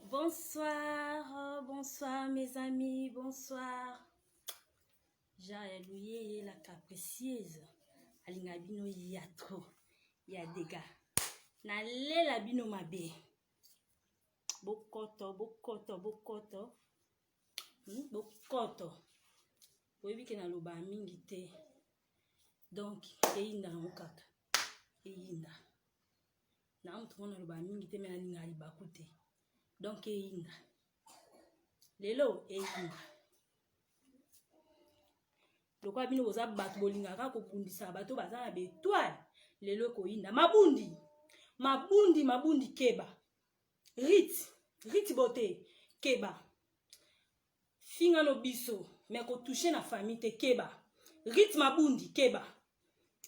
Bonsoir, bonsoir mes amis, bonsoir. Jean ya Luyeye la capricieuse alinga bino ya trop ya dega. Nalela bino mabe. Bokoto, bokoto, bokoto. Bokoto. Oyebi ke naloba mingi te. Donc eyinda yango kaka. Eyinda. Na moto moko nalobaka mingi te me nalingaka libaku te. Donc eyinda. Lelo eyinda. Lokola bino boza bato bolingaka kobundisa bato baza na betoile, lelo ekoyinda. Mabundi, mabundi, mabundi keba. Rit, rit bote, keba. Finga no biso, mais ko toucher na famille te keba. Rit mabundi keba.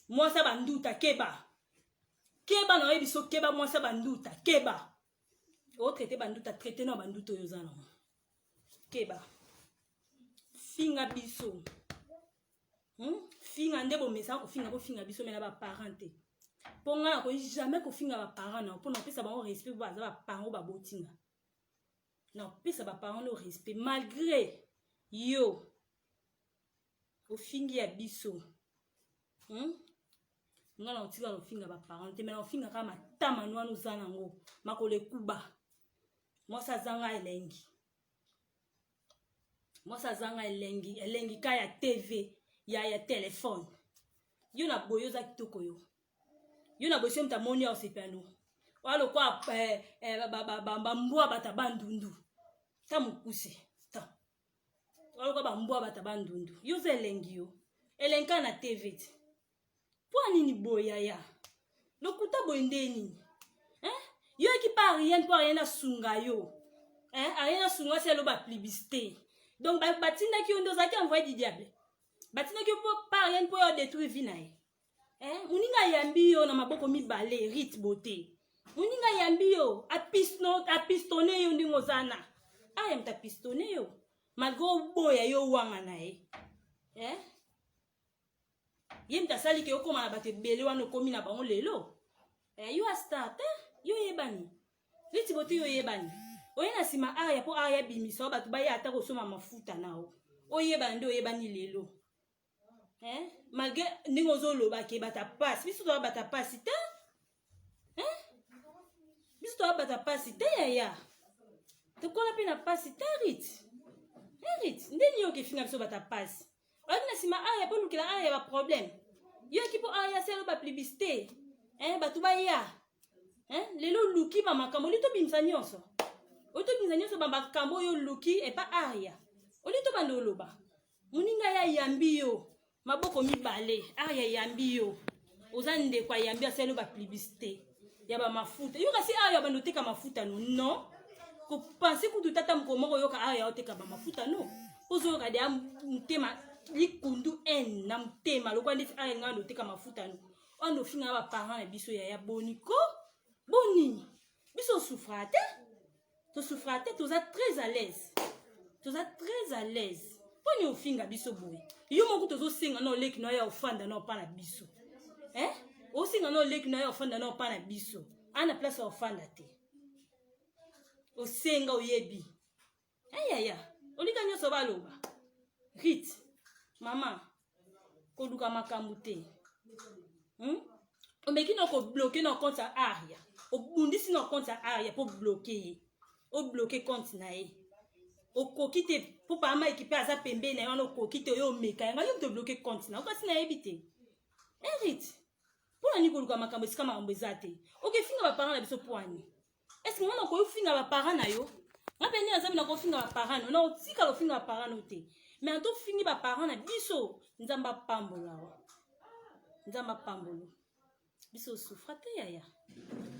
Mwasa banduta keba. Keba na oyebi so keba mwasa banduta keba. O traiter banduta, traiter na banduta oyo oza nango. Keba. Finga biso. Finga nde bomesana kofinga, bofinga biso mais na ba parents te. Mpo ngai nakoki jamais kofinga ba parents na mpo napesa bango respect, mpo baza ba parents babotinga. Napesa ba parents no respect malgré yo ofingi ya biso. Ngai na otika kofinga ba parents te, mais na ofinga kaka matama no wana oza nango makolo ekuba. Mwasi azanga elengi, mwasi azanga elengi, elengi ka ya TV ya telefone. Yo na boye oza kitoko, yo yo na boye so moto amoni ya osepela no oya lokwa bambwa bata bandundu ta mokuse ta oya lokwa bambwa bata bandundu. Yo oza elengi, yo elengi kaka na TV ti. Mpo nini boye yaya lokuta boye nde nini? Yo yoki pa Ariane, mpo Ariane asunga yo, Ariane asunga asi aloba publicité. Donc batindaki yo nde ozalaki envoyé du diable, batindaki yo mpo pa Ariane mpo yo adétruire vie na ye. Moninga ayambi yo na maboko mibale, Rit Beauté. Moninga ayambi yo, apistonne yo ndenge oza na aya moto apistonne yo malgré oboya yo wanga na ye. Ye moto asali ke okóma na bato ebele wana okómi na bango lelo. Yo astar te, yo oyebani. Rit Beauté, yo oyebani, oye na nsima aya mpo aya bimisa bato baya ata kosomba mafuta na yo, oyebana nde oyebani lelo. Malgré ndenge ozoloba ke bata pasi, biso toya bata pasi te, biso toya bata pasi te yaya, tokola mpe na pasi te. Rit, Rit, ndeni yoki efinga biso bata pasi, oyaki na nsima aya mpo olukela aya baproblème, yoki mpo aya selo bapublicité, bato baya. Lelo oluki bamakambo, oli tobimisa nyonso, oli tobimisa nyonso bamakambo oyo oluki epa aya, oli tobanda oloba. Moninga ya yambi yo maboko mibale, aya yambi yo, oza ndeko, ayambi asali yo bapublicité ya bamafuta. Yo kasi aya bando oteka mafuta no non kopense kutu tata mokolo moko oyoka aya oteka bamafuta no, ozoyoka deya motema likundu haine na motema lokola ndeti aya ngai ndo oteka mafuta no oyo ndo ofinga baparent na biso. Yaya, boni ko, boni biso osufra te, tosufra te, toza très à l'aise, toza très à l'aise. Mponi ofinga biso boye? Yo moko tozosenga na oleki na oya ofanda na opa na biso, osenga na oleki na oya ofanda na opa na biso, ana place ya ofanda te, osenga oyebi. Ayaya, olika nyonso baloba. Rit mama, koluka makambo te, Omeki na kobloquer na compte ya Aria, obundisi na compte ya Aria mpo bloquer ye, obloquer compte na ye, okoki te mpo paa Mike mpe aza pembeni na ye wana, okoki te. Oyo omeka yanga, yo moto obloquer compte na yo, kasi nayebi te. Rit, mpo na nini koluka makambo esika makambo eza te? Okefinga baparent na biso poani? Est-ce nga nakoki kofinga baparent na yo? Nga mpe nde naza nakofinga baparent no, nakotikala kofinga baparent no te, mais atofingi baparent na biso. Nzambe apambola wa, Nzambe apambola biso. Osufra te yaya,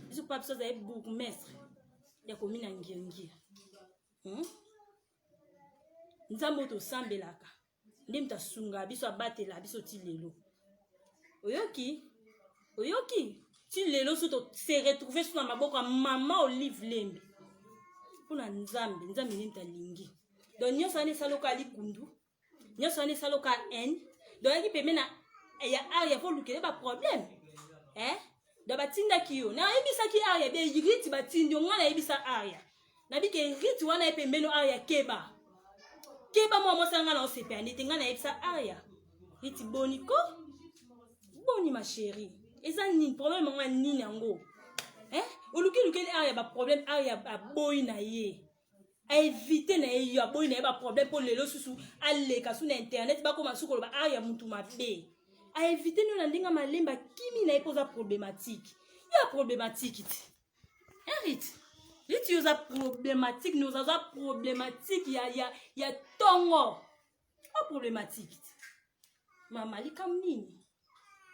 biso mpa biso azali bourgmestre ya komi na ngiangia, Nzambe oyo tosambelaka nde moto asungaka biso, abatela biso ti lelo. Oyoki, oyoki ti lelo so tose retrouve so na maboko ya mama Olive Lembe mpona Nzambe. Nzambe nde moto alingi. Donc nyonso wana esaloka likundu, nyonso wana esaloka haine. Donc ayaki pembe na ya Aria mpo olukele baproblème, eh? Donc batindaki yo, nayebisaki Aria be Rit batindi yo, ngai nayebisa Aria. Nabike Rite wana ye pembeni Aria keba. Keba mwa mwasi nga na osepela nde te nga nayebisa Aria. Rite boni ko? Boni ma chérie. Eza nini problème yango ya nini yango? Eh? Oluki lukeli Aria ba problème Aria aboyi na ye. Aevite na ye yo aboyi na ye ba problème mpo lelo susu aleka su na internet bakoma su koloba Aria mutu mabe. Aevite no na ndenge malemba kimi na ye mpo oza problématique. Yo problématique ti. Erit, Riti yo oza problématique, nous oza problématique ya ya ya tongo. O problématique. Mama likambo nini?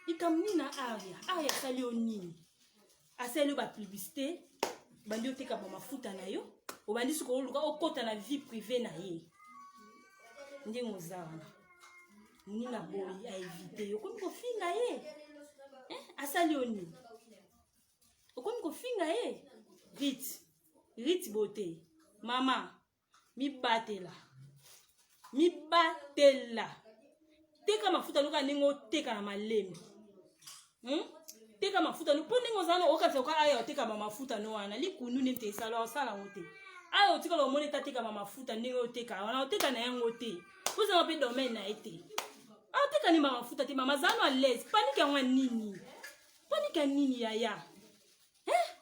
Likambo nini na Aria? Aria asali yo nini? Asali yo ba publicité, bandi oteka ba mafuta na yo, obandi sikoyo oluka okota na vie privée na ye. Ndenge oza wana. Moninga boyi a éviter yo, okomi kofinga ye. Eh, asali yo nini? Okomi kofinga ye Rite, Rite beauté, mama mibatela, mibatela, teka mafuta loka ndenge oteka na malembe, Teka mafuta no mpo ndenge ozala okanisa oka aya oteka ba mafuta no wana likundu nde mte esala osala yango te. Aya otikala omoni ete ateka ba mafuta ndenge oteka wana oteka na yango te, ozala mpe domaine na ye te, ateka nde ba mafuta te. Mama zala no à l'aise, panike yango ya nini? Panike ya nini yaya? Eh?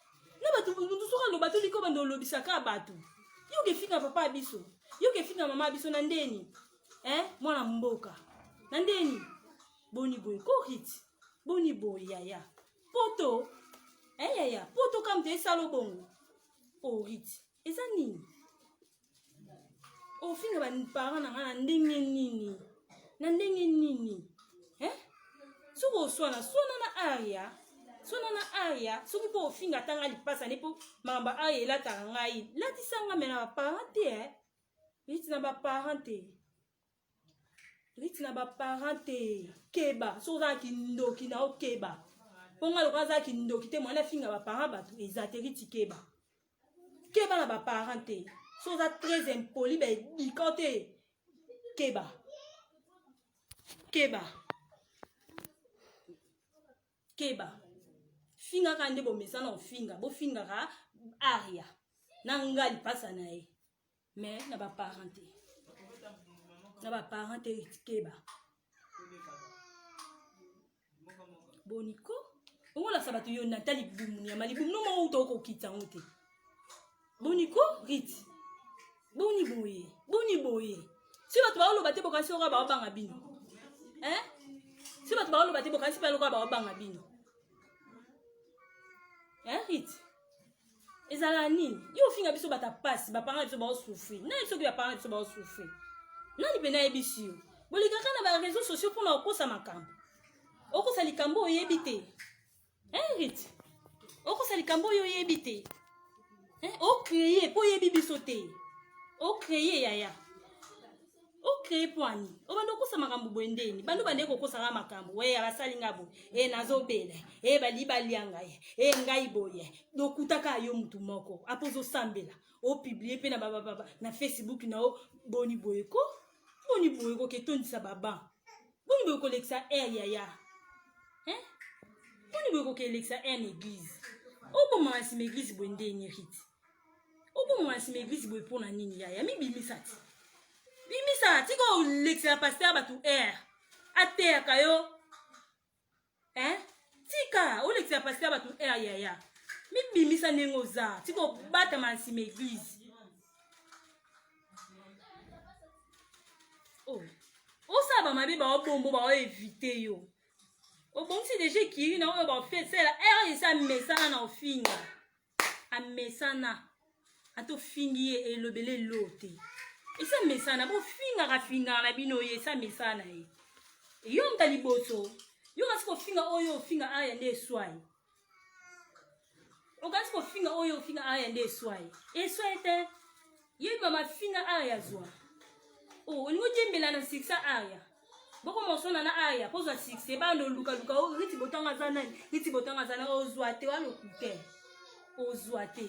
Na bato mutu soki aloba to liko bando olobisaka bato. Yo ke finga papa ya biso, yo ke finga mama ya biso na ndeni? Eh? Mwana mboka. Na ndeni? Boni boye ko Rite. Boni boye yaya. Poto. Eh yaya, poto kam te esalo bongo. Oh Rite, eza nini? Ofinga ba parents na nga na ndenge nini? Na ndenge nini? Eh? Soki oswana, swana na Aria. Swana na Aria. Soki mpo ofinga ata nga lipasa nde mpo makambo ya Aria elataka ngai. Latisa nga me na ba parents te, eh? Rite na ba parents te. Rite na ba parents te. Keba, soki oza na kindoki na yo keba. Mpo nga lokola aza kindoki te, mwana afinga ba parents bato eza te. Rite keba. Keba na ba parents te. Soki oza très impoli ba edika te. Keba. Keba. Keba. Fingaka nde bomesana ofinga, bofingaka Aria na nga lipasa na ye. Mais na ba parents te. Na ba parents te keba. Boniko ongolakisa bato yo nata libumu nyama libumu no moko uta okokita yango te. Boniko Rite. Boni boye, boni boye. Si bato baoloba te bokanisi lokola baobanga bino. Hein? Si bato baoloba te bokanisi mpe lokola baobanga bino. Hein Rite? Ezalaka nini? Yo ofinga biso bato ya pasi, bapanga biso baosouffrir. Nani soki bapanga biso baosouffrir? Nani mpe nayebisi yo? Bolingaka na ba réseaux sociaux mpona kokosa makambo. Okosa likambo oyebi te. Hein Rite? Okosa likambo oyo oyebi te. Hein? Ocréer mpo oyebi biso te. Ocréer yaya. Ocréer mpo ani? Obanda okosa makambo boye ndeni. Bando bande kokosaka makambo. We basali nga boye. E nazobela. E bali balia ngai. E ngai boye. Dokutaka yo mutu moko. Apo ozosambela. Opublier pe na ba, ba, ba, na Facebook na o boni boye ko. Boni boye ko ketondisa baba. Boni boye kolekisa air yaya. Hein? Boni boye kokelekisa air na église. Oboma na nsima église boye ndeni Rite. Oboma na nsima église boye mpona nini yaya? Mibimisa ti. Bimisa tika olekisela pasteur bato air. Ateyaka yo. Hein? Tika olekisela pasteur bato air yaya. Mibimisa ndenge oza. Tika obatama na nsima église. Oh. Osala ba mabe ba obombo ba éviter yo. Obongisi deja ekiri na oyo ba fesela air esa mesana na ofinga. Amesana. Ata ofingi ye elobele elo te. Esa mesana bofingaka fingaka na bino ye esa mesana ye. Yo mta liboso. Yo kasi kofinga oyo ofinga aya nde eswai. Okanisi kofinga oyo ofinga aya nde eswai. Eswai te. Ye mama finga aya zwa. Oh, olingi odiembela na succès aya. Boko mosona na aya pozwa succès bando luka luka oh, Riti botanga za nani? Riti botanga za nani? Ozwa te wa lokute. Ozwa te.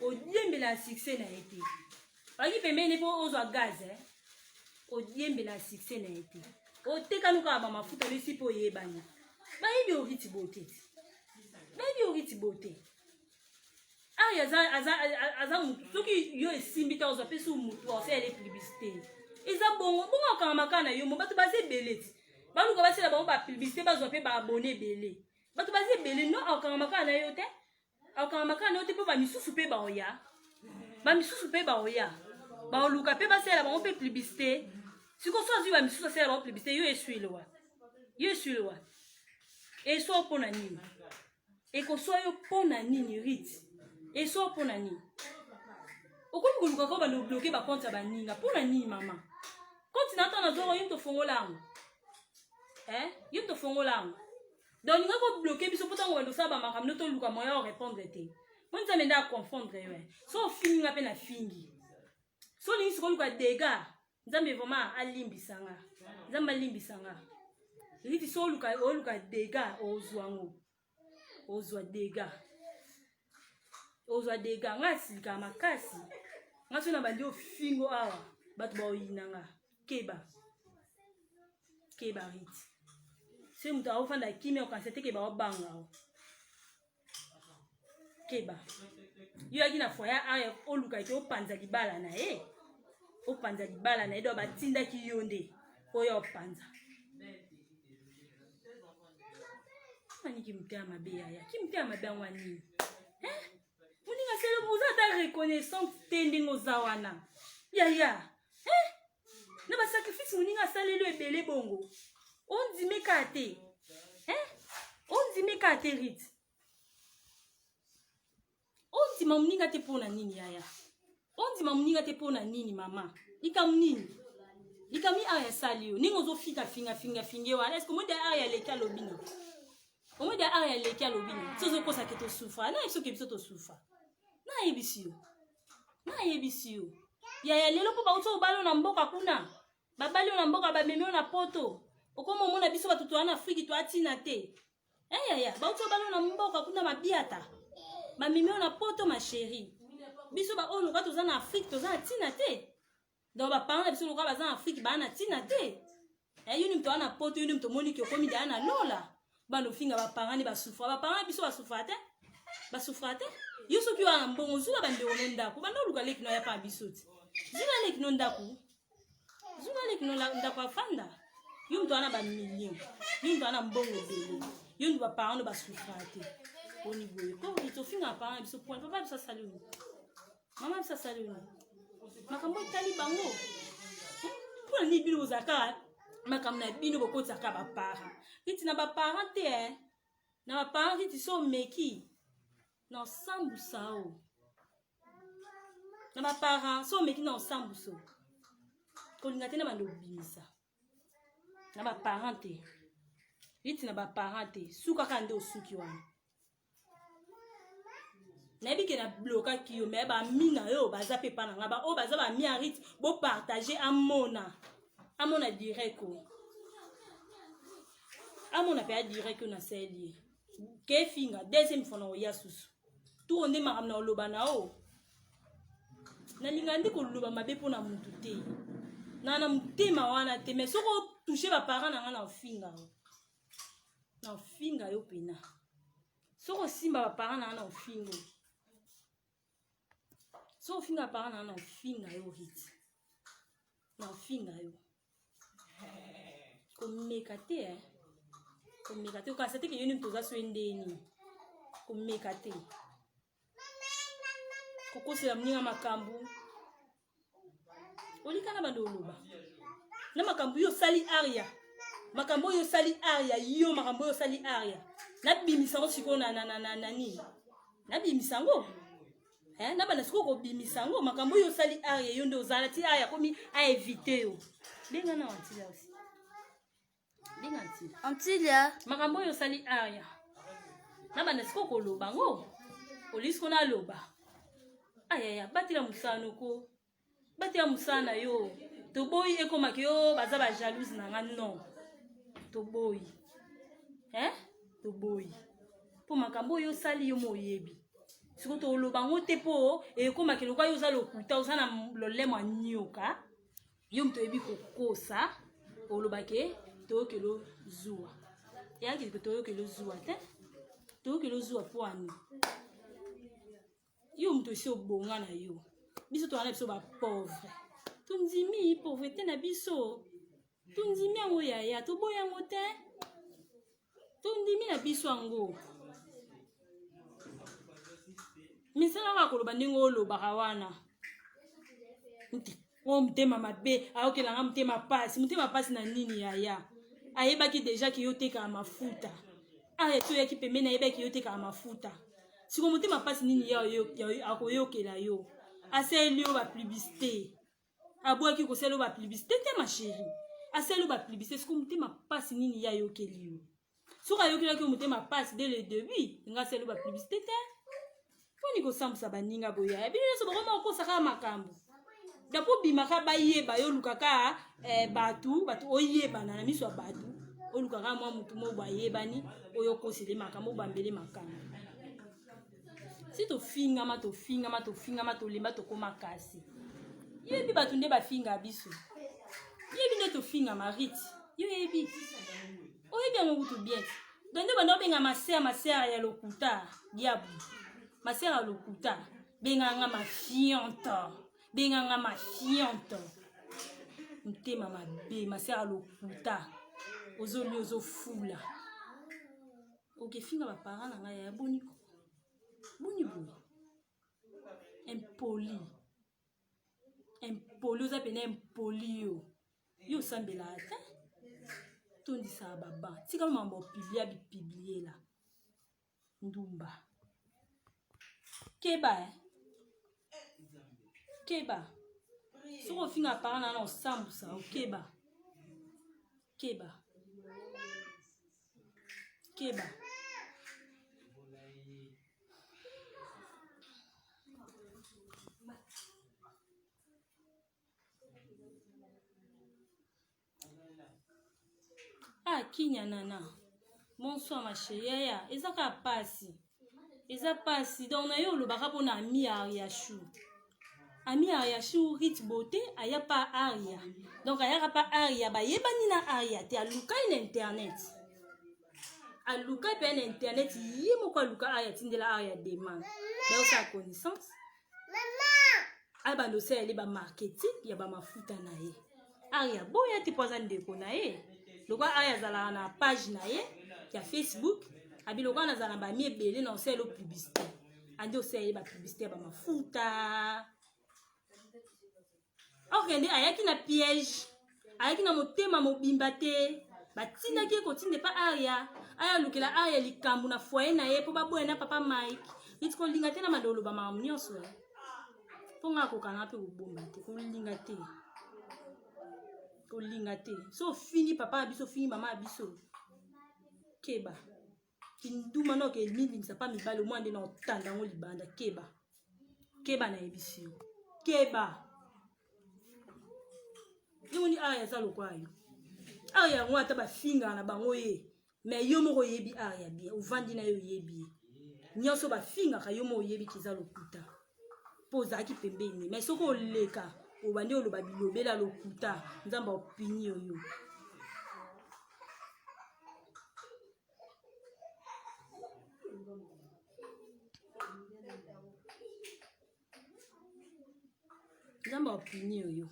Odiembela na succès na ye te. Baki pembeni po ozwa gaz eh. Odiembela na succès na ye te. Oteka nuka ba mafuta lesi po oyebani. Bayebi o Riti bote. Bayebi o Riti bote. Aria aza aza aza mutu soki yo esimbi te ozwa mpe su mutu osalele publicité eza bongo bongo akangama kaka na yo mo bato baza ebele ti baluka basala bango bapublicité bazwa mpe baabone ebele bato baza ebele no akangama kaka na yo te akangama kaka na yo te mpo bamisusu mpe baoya bamisusu mpe baoya baoluka mpe basalela bango mpe publicité sikoyo so azwi bamisusu asalela bango publicité yo eswile wa yo eswile wa eswa mpo na nini ekoswa yo mpo na nini rit eswa mpo na nini okomi koluka ko bando bloke bakonte ya baninga mpo na nini mama konte na ntango nazwaka yo moto ofongola yango eh? yo moto ofongola yango donc olinga kobloke biso mpo ntango bando osala bamakambo nde toluka moyen ya orépondre te mo nzambe nde aconfondre yo eh. so ofingi nga mpe nafingi so olingi sikoyo oluka dega nzambe vraiment alimbisa nga nzambe alimbisa nga eliti so oluka oluka dega ozwa yango ozwa dega ozwa dega nga asilikaka makasi nga so na bandi ofingo awa bato baoyina nga keba keba riti soki moto aofanda kimia okanisa te ke baobanga o keba yo yaki na foyer aya oluka ete opanza libala na ye opanza libala na ye donc batindaki yo nde oyo opanza nani kimotema mabe yaya kimotema mabe yango ya nini moninga selo oza ata reconnaissante te ndenge oza wana yaya na basacrifice moninga asaleli ebele bongo ondime kaka te ondime kaka te rite ondima moninga te mpo na nini yaya ondima moninga te mpo na nini mama likambo nini likambo nini awa asali yo ndenge ozofika finga finga finge wana eske omodi awa aleki alobi nini omodi awa aleki alobi nini so ozokosa ke tosufra nayebi soki biso tosufra nayebisi yo nayebisi yo yaya lelo mpo bauti obali na mboka kuna babali yo na mboka bamemi yo na poto okoma omona biso bato toa na afriki toa ntina te eh, yaya bauti obali yo na mboka kuna mabiata bamemi yo na poto ma chérie biso baoyo loka toza na afrike toza na ntina te donc baparent na biso lokola baza na afrike baa na ntina te eh, yo ni moto aa na poto yo ni moto omoni ke okomi deya na lola bana ofinga baparent ni basufra baparent na biso basufra te basufra te yo soki oya na mbongo zula bandeko no ndako banda oluka leki no aya pa biso te zula leki no ndako zula leki no ndako afanda yo moto wana bamillion yo moto wana mbongo ebele yo moto baparent no basufra te oni boye ko tofinga baparent na biso point papa biso asali oni mama biso asali yo nini makambo etali bango mpo na nini bino bozalaka makambo na bino bokotisaka baparent neti na baparent te eh. na baparent neti so omeki na osambusa o na baparent so omeki na osambusa o kolinga te na bando obimisa na baparent te neti na baparent te sukaka nde osuki wana nayebi ke na blokaki yo me bami na yo baza mpe epa na ngai baoyo baza bami ya rite bopartage amona amona direct o amona mpe ya direct oyo nasali ye kefinga deuxième fois na oya susu turo nde makambo na oloba na o nalinga nde koloba mabe mpo na motu te na na motema wana te mais soki otouche baparent na ngai na ofinga yo na ofinga yo mpena soki osimba baparent na nga na ofinga yo soki ofinga baparent na nga na ofinga yo riti na ofinga yo komeka te eh. komeka te okanisa te ke yo nini toza so endeni komeka te kokosela moninga makambo olika na bando oloba na makambo yo osali aria makambo oyo osali aria yo makambo oyo osali aria nabimisa yango sikoyo na, na, na, na, na nini nabimisa yango eh, nabanda sikoyo kobimisa yango makambo oyo osali aria yo nde ozala ti aria akomi aevite yo benga na wantila osi benga antila antilia makambo oyo osali aria nabanda sikoyo koloba yango olingi sikoyo naloba ayaya batela mosala noko batela mosala na yo toboyi ekomaki yo baza ba jalouse na nga non toboyi eh? toboyi mpo makambo oyo osali yo mo oyebi sikoyo toloba yango te mpo ekomaki lokola yo oza lokuta oza na lolemo ya nioka yo moto oyebi kokosa olobake toyokelo zuwa eyaki toyokelo zuwa te toyokelo zuwa mpo ani Yo moto esi obonga na yo. Biso toza na biso ba pauvre. Tondimi pauvreté na biso. Tondimi yango yaya, toboyi yango te. Tondimi na biso yango. Misala kaka koloba ndenge olobaka wana. Oyo motema mabe, ayokela nga motema pasi. Motema pasi na nini yaya? Ayebaki deja ki yo otekaka mafuta. Aya ti oyaki pembeni ayebaki yo otekaka mafuta. Siko motema pasi nini ya akoyokela yo? Asaleli yo ba publicité. Abwaki kosala yo ba publicité te ma chérie. Asali yo ba publicité siko motema pasi nini ya ayokeli yo? Soki ayokelaki yo motema pasi dès le début, nga asali yo ba publicité te. Poni kosambwisa baninga boye yaya? Bino nyonso bokoma kokosaka makambo. Dapo obimaka bayeba yo olukaka eh, bato bato oyebana na miso ya bato olukaka mwa motu moko bayebani oyo okosele makambo obambele makambo si tofingama tofingama tofingama tolemba tokoma kasi yebi bato nde bafinga biso yebi nde tofingama rite yo yebi oyebi yango kutu bien donc nde banda obenga masere masere ya lokuta diabu masere ya lokuta benga nga mafiante benga nga mafiante motema mabe masere ya lokuta ozolia ozofula okefinga baparent na ngai ya boni boni boye impoli impoli oza pena impoli yo yo osambelaka te tondisaka baba tika mambo opiblia bipibliela ndumba keba eh? keba soki ofinga parent na na osambusa okeba keba keba Ah, kinya nana. Bonsoir ma chérie. Yaya, eza kaka pasi. Eza pasi. Donc na yo olobaka pona ami ya Ariachou. Ami ya Ariachou Rit Beauté aya pa Aria. Donc ayaka pa Aria bayebani na Aria te alukai na internet. Alukai pe na internet ye moko aluka Aria tindela Aria demande. Bayosala connaissance. Abanda osaleli ba marketing ya ba mafuta na ye. Aria boya te mpo aza ndeko na ye. Lokola Aria azalaka na page na ye ya Facebook, abi lokola nazala na bami ebele na osaleli publicité. Andi osaleli ba publicité ya ba mafuta. Okende ayaki na piège, ayaki na motema mobimba te. Batindaki ye kotinda epa Aria, aya alukela Aria likambo na foyer na ye mpo baboya na papa Mike. Neti kolinga te na manda oloba makambo nyonso. Mpo nga akokana mpe kobomba te, kolinga te. Kolinga te. So ofingi papa na biso, ofingi mama na biso. Keba. Kinduma na oke milimisa pa mibali omwa nde na otanda yango libanda. Keba. Keba na yebisi yo. Keba. Yomoni Aria aza lokola yo. Aria yango ata bafingaka na bango ye. Mais yo moko oyebi Aria bien, ovandi na yo oyebi ye. Nyonso bafingaka yo moko oyebi kiza lokuta. Po ozalaki pembeni, mais soki oleka obandi oloba bilobela lokuta, Nzambe opini yo yo. Nzambe opini yo yo.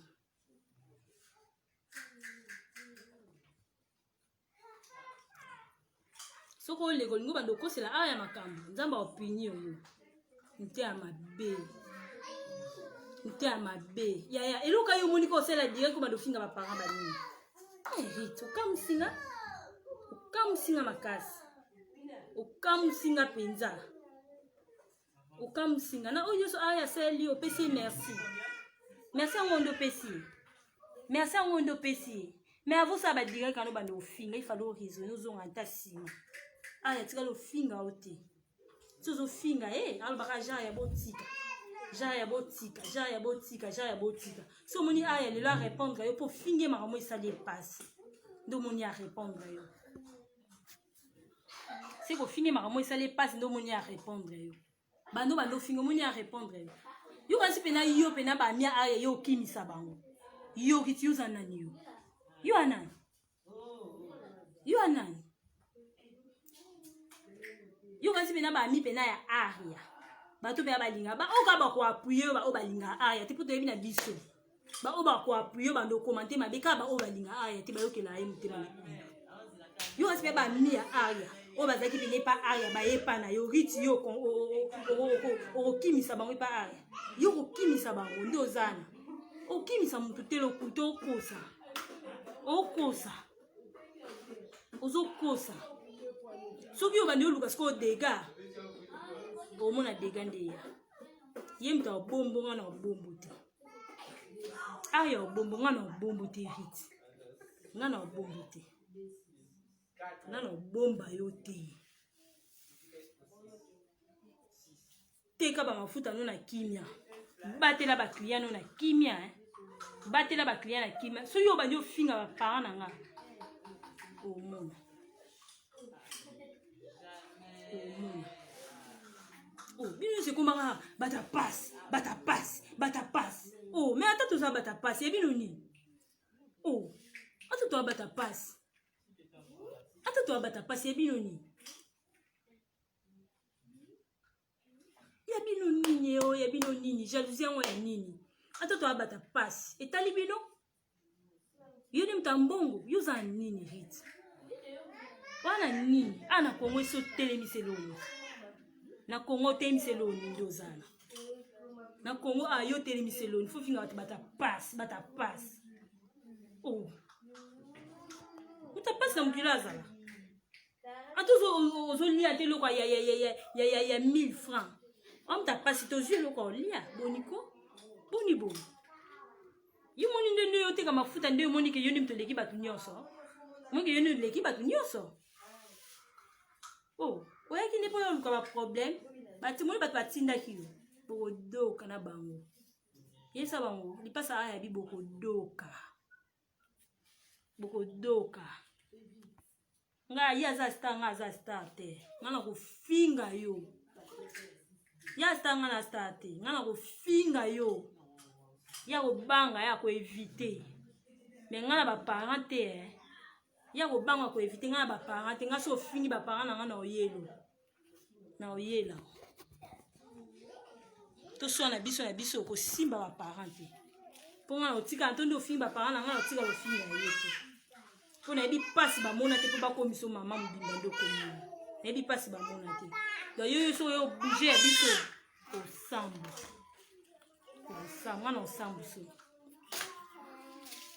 Soki oleka olingi obanda okosela awa ya makambo, Nzambe opini yo yo. Mte ya mabe. Mte ya mabe. Yaya, eloko yo omoni ko osala direct obanda ofinga ba parents ba nini. Eh, Rit, okamusinga. Okamusinga makasi. Okamusinga penza. Okamusinga. Na oyo nyonso awa asali yo, opesi ye merci. Merci yango nde opesi ye. Merci yango nde opesi ye. Mais avant ça ba direct kano banda ofinga, il fallait raisonner ozonga nta nsima. Aya tikala ofinga yo te. Si ozofinga ye, alobaka genre ya botika. Genre ya botika, genre ya botika, genre ya botika. Si omoni aya lelo a répondre yo po finge makambo esali epasi. Nde omoni a répondre yo. Si kofinge makambo esali epasi nde omoni a répondre yo. Bando bando finge omoni a répondre yo. Yo kasi pena yo pena ba mia aya yo okimisa bango. Yo kiti yo za nani yo? Yo anani? Yo anani? Yo kasi pena ba mi pena ya aria. Bato mpe balinga ba oyo kaka bakoapuye oyo baoyo balinga aya te mpo toyebi na biso baoyo bakoapuye bando okomante mabe kaka baoyo balinga aya te bayokela ye motema na yo kasi mpe bami ya aya oyo bazalaki pene epa aya baye epa na yo riti yo okokimisa bango epa aya yo okokimisa bango nde ozana okimisa motu te lokuta okosa okosa ozokosa soki obandi oluka sikoyo dega omona dega nde ya ye moto abombo nga na obombo te aya obombo nga na obombo te rite nga na obombo te nga na obomba yo te teka bamafuta no na kimia batela baclient no na kimia eh? batela baclient na kimia soki obandi ofinga baparent na nga omona omona oh, bino nyonso ekomaka bata pasi bata pasi bata pasi oh, mais ata toza bata pasi ya bino nini oh, ata toza bata pasi ata toza bata pasi ya bino nini ya bino nini o oh, ya bino nini jalousie yango ya nini ata toabata pasi etali bino yo nde moto ya mbongo yo oza na nini rite wana nini a na kongo esi otelemisa elongi na kongo otelemisa elongi nde ozala na kongo a yo otelemisa elongi fo finga bato bata pasi bata pasi o oh. moto pasi na mokili azala ata ozolia te eloko ya 1000 francs omuta mpasi tozwi eloko ya olia boniko boni boni yo moni nde nde oteka mafuta nde omoni ke yo nde moto oleki bato nyonso omoni ke yo nde oleki bato nyonso o oh, oyaki nde mpo yo oluka baproblème batimoni bato batindaki yo bokodoka na bango yebisa bango lipasa aya bi bokodoka bokodoka ngai ye aza star ngai aza star te ngai nakofinga yo ye star ngai na star te ngai nakofinga yo ya kobanga ya koevite me ngai na baparent te eh. ya kobanga koevite ngai na baparent te ngai so ofingi baparent na ngai na oyelo na oyela toswana biso na biso okosimba baparent te mpo ngai nakotikala to nde ofingi baparent na ngai nakotika kofinga ye te mpo nayebi mpasi bamona te mpo bakomisa mama mobimba nde okomona nayebi mpasi bamona te donc yo yo soki oyo oblige ya biso osambwa osambwa na osambuso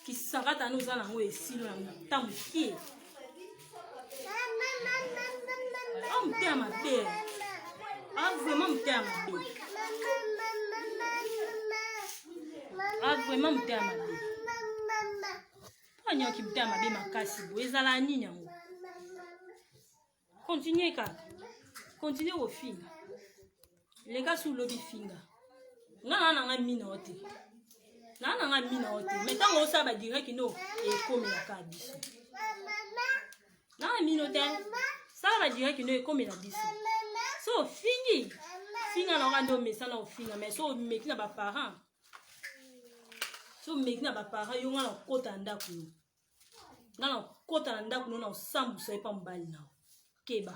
kisakata no oza nango esilo na mota moke a motema mabe a vraiment motema mabe a vraiment motema mabe mpo anyoki motema mabe makasi boye ezala nini yango Continue kaka. Continue kofinga. Leka su lobi finga. Nga na na nga mina ote. Na na nga mina ote. Mais tango osala ba direct no ekomelaka biso. Na na mino te. Sala ba direct no ekomela biso. So ofingi. Finga na nga nde omesana ofinga mais so omeki na ba parents. So omeki na ba parents yo nga na kota ndako yo. nga na kota na ndako no na osambusa ye mpa mobali na keba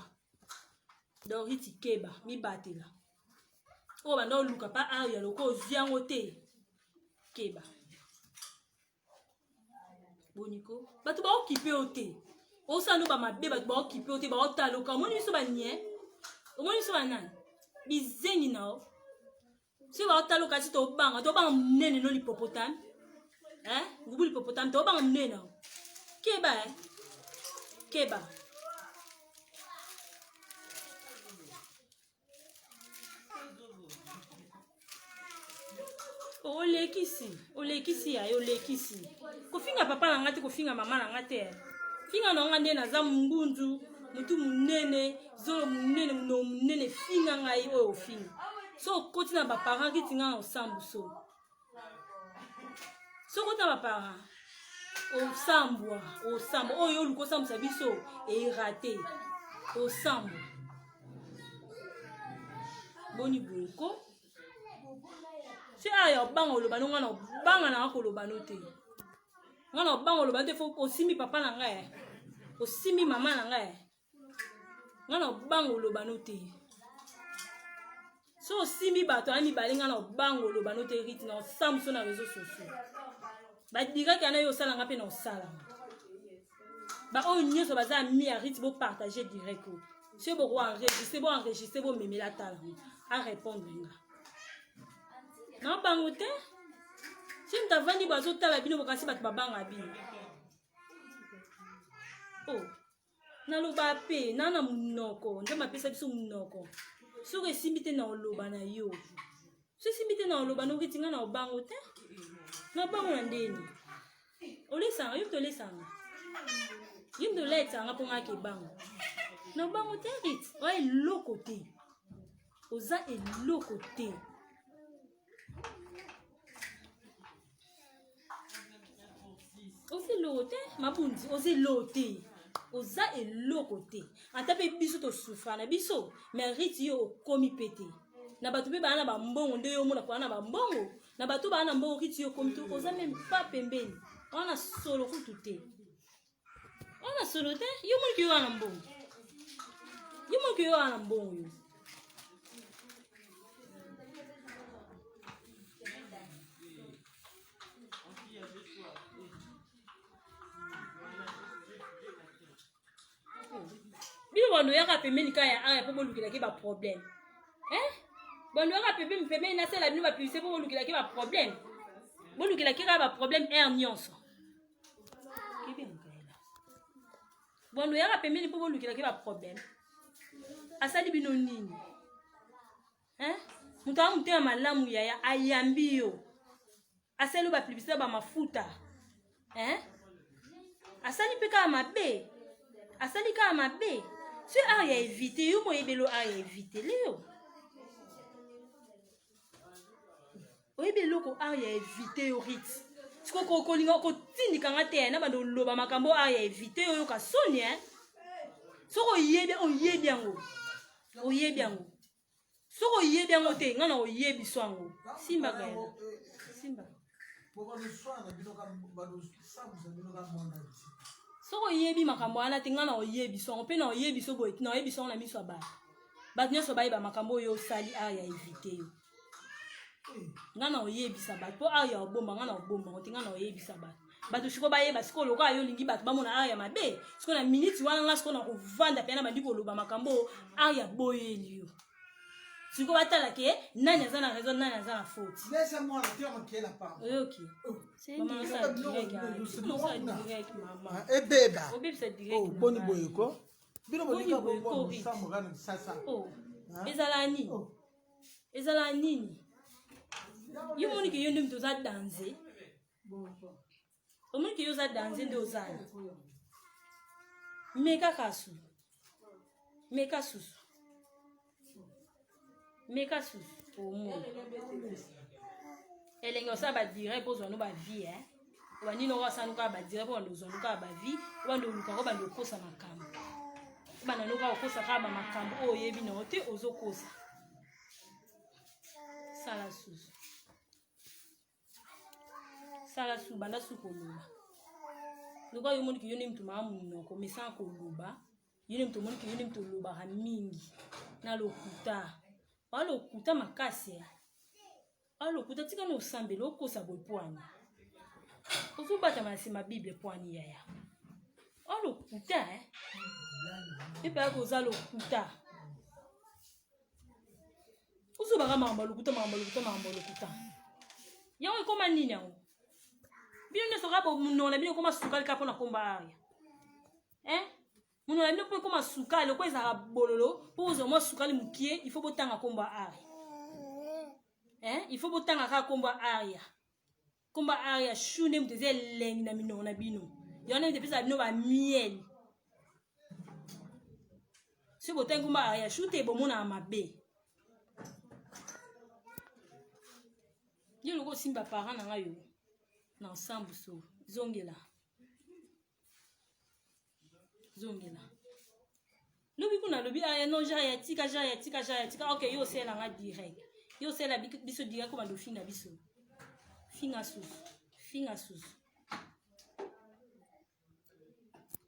doriti keba mibatela oyo banda oluka mpa aria loko ozwi yango te keba boniko bato baokipe yo te osala no bamabe bato baokipe yo te baotaloka omoni biso banie omoni biso banani bizengi na yo soki baotaloka ti tobanga tobanga monene no lipopotame eh? ngubu lipopotame tobanga monene nao keba eh? keba olekisi olekisi yaye olekisi kofinga papa na nga te kofinga mama na nga te eh. finga na nga nde naza ngunzu motu monene zolo monene monoko monene finga ngai oyo ofinga so okoti na baparent kiti ngai na osambuso so okoti na baparent osambwa osambwa oyo oluka osambwisa biso erate osambwa boni boye ko so aya obanga oloba no ngai na obanga nanga koloba no te nga na obanga oloba te fo osimbi papa na ngai eh. osimbi mama na ngai eh. nga na obanga oloba no te So osimbi bato wana mibale ngai na obango oloba no te riti na osambuso na réseau sociaux. Badirect yana yo osala nga mpe na osala. Baoyo nyonso baza ami ya riti bopartage direct oyo. Soki boko enregistre bo enregistre bomemela tala ngo a répondre nga. Na bango te. Soki moto avandi bo azotala bino bokasi bato babanga bino. Oh. Naloba pe na na munoko nzambe apesa biso munoko soki esimbi te na oloba na yo soki esimbi te na oloba noki tinga na obango te na obango na ndeni olesanga yo moto olesanga yo moto olesanga mpo ngaki ebango na obango te rit oya eloko te oza eloko te. Oza eloko te mabundi, oza eloko te, oza eloko te. Ata mpe biso tosufra na biso, mais riti yo okomi mpe te na bato mpe baa na bambongo nde yo omona koa na bambongo na bato baa na mbongo riti yo okomi te, oza meme pas pembeni wana solo kutu te, wana solo te. Yo moniki yo wana mbongo, yo moniki yo wana mbongo yo. Bino bando oyaka pembeni kaka ya aya mpo bolukelaki baproblème eh? Bando oyaka pembeni pembeni nasala bino bapublicité mpo bolukelaki baproblème, bolukelaki kaka baproblème aire nyonso. Bando oyaka pembeni mpo bolukelaki baproblème, asali bino nini eh? Moto aya motema malamu yaya ayambi yo, asali yo bapublicité bamafuta eh? Asali mpe kaka mabe, asali kaka mabe. So art ya évite yo moyebelo, art ya évite leo oyebi eloko art ya évite yo rit siko kolinga kotindikanga te na bando oloba makambo art ya évite yo oyoka soni eh? Soki oyebi oyebi yango, oyebi yango. Soki oyebi yango te ngai na oyebi so yango. Simba gaela simba. Soki oyebi makambo wana te ngai na oyebi so yango mpe na oyebi so boye na oyebi so yango na miso ya bato. Bato nyonso bayeba makambo oyo osali art ya évite yo. Ngai na oyebisa bato mpo art ya obomba ngai na obomba yango te, ngai na oyebisa bato. Bato sikoyo bayeba sikoyo lokola yo olingi bato bamona art ya mabe sikoyo na miniti wana ngai sikoyo na kovanda mpe na bandi koloba makambo art ya boyeli yo sikoyo batala ke nani aza na raison nani aza na faute. Oyoki ebeba obebisa direct boni boyeko bino bolinga bosambo kaka na kisasa. Ezala nini, ezala nini? Yo moniki yo nde moto oza danze, omoniki yo oza danze nde ozala meka kasu meka susu meka susu omona elenge osala badirect mpo ozwa no bavie eh? Obandi noko asala kaka badirect mpo bando ozwa no kaka bavie, obanda olukaka obanda okosa makambo, obanda no kaka okosa kaka bamakambo oyo oyebi na yo te ozokosa. Sala susu, sala susu, banda su koloba lokola yo omoniki yo nde moto maa monoko mesana koloba, yo nde moto omoniki yo nde moto olobaka mingi na lokuta oa lokuta makasi oa lokuta. Tika na osambela okosa boye pwani ozobatama na nsima bible pwani yaya oa lokuta eh? Epe yaka oza lokuta ozobaka makambo ya lokuta, makambo ya lokuta, makambo ya lokuta. Yango ekóma nini yango? Bino nyonso kaka monoko na bino ekóma sukali kaka mpona komba aria eh? Monoko na bino mpo ekóma sukali lokola ezalaka bololo mpo bozwa mwa sukali mokie, il faut botanga kombo ya aria eh? Il faut botanga kaka kombo ya aria, kombo ya aria shu nde moto eza elengi na minoko na bino. Yango nde moto epesaka bino bamiel. Soki botangi kombo ya aria shu te bomonaka mabe. Yo loko osimba parent na ngai yo na ensemble so zongela zongela lobi kuna lobi aya non ja ya tika ja ya tika ja ya tika. Ok, yo osala nga direct, yo osala biso direct obanda ofinga biso, finga susu, finga susu.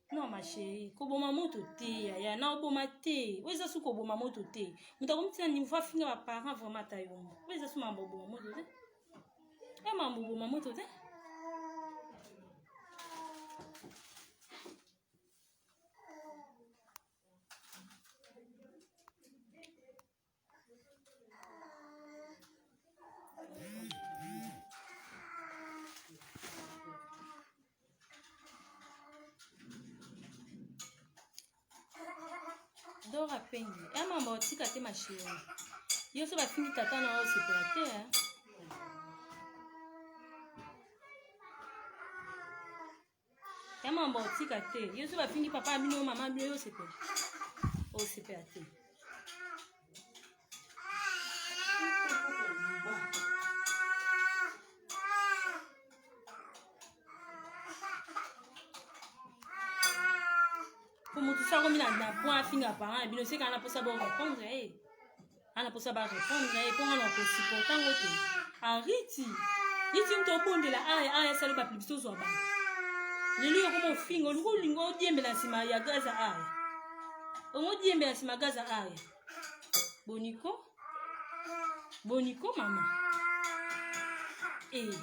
Non ma chérie, koboma moto te yaya, na oboma te. Oyo eza su koboma moto te. Moto akomi na niveau afinga ba parents vraiment ata yo moko. Oyo eza su mambo oboma moto te. Ya mambo oboma moto te. Dora Pengi, ya mama otika te ma chérie. Yo so bafingi tata na yo osepela te hein? Ya mama otika te. Yo so bafingi papa na bino mama bino yo osepela. Osepela te. Po moto so akomi na point afinga parent na bino seka na posa bo répondre ye. Ana posa ba répondre ye po ngana ko supporter ngo te. Ariti. Riti mto obondela aya aya salo ba publicité ozwa ba. Lelo yo koma ofinga olingo olingo odiembela nsima ya gaza aya. Ongo odiembela nsima gaza aya. Boniko? Boniko mama? Eh.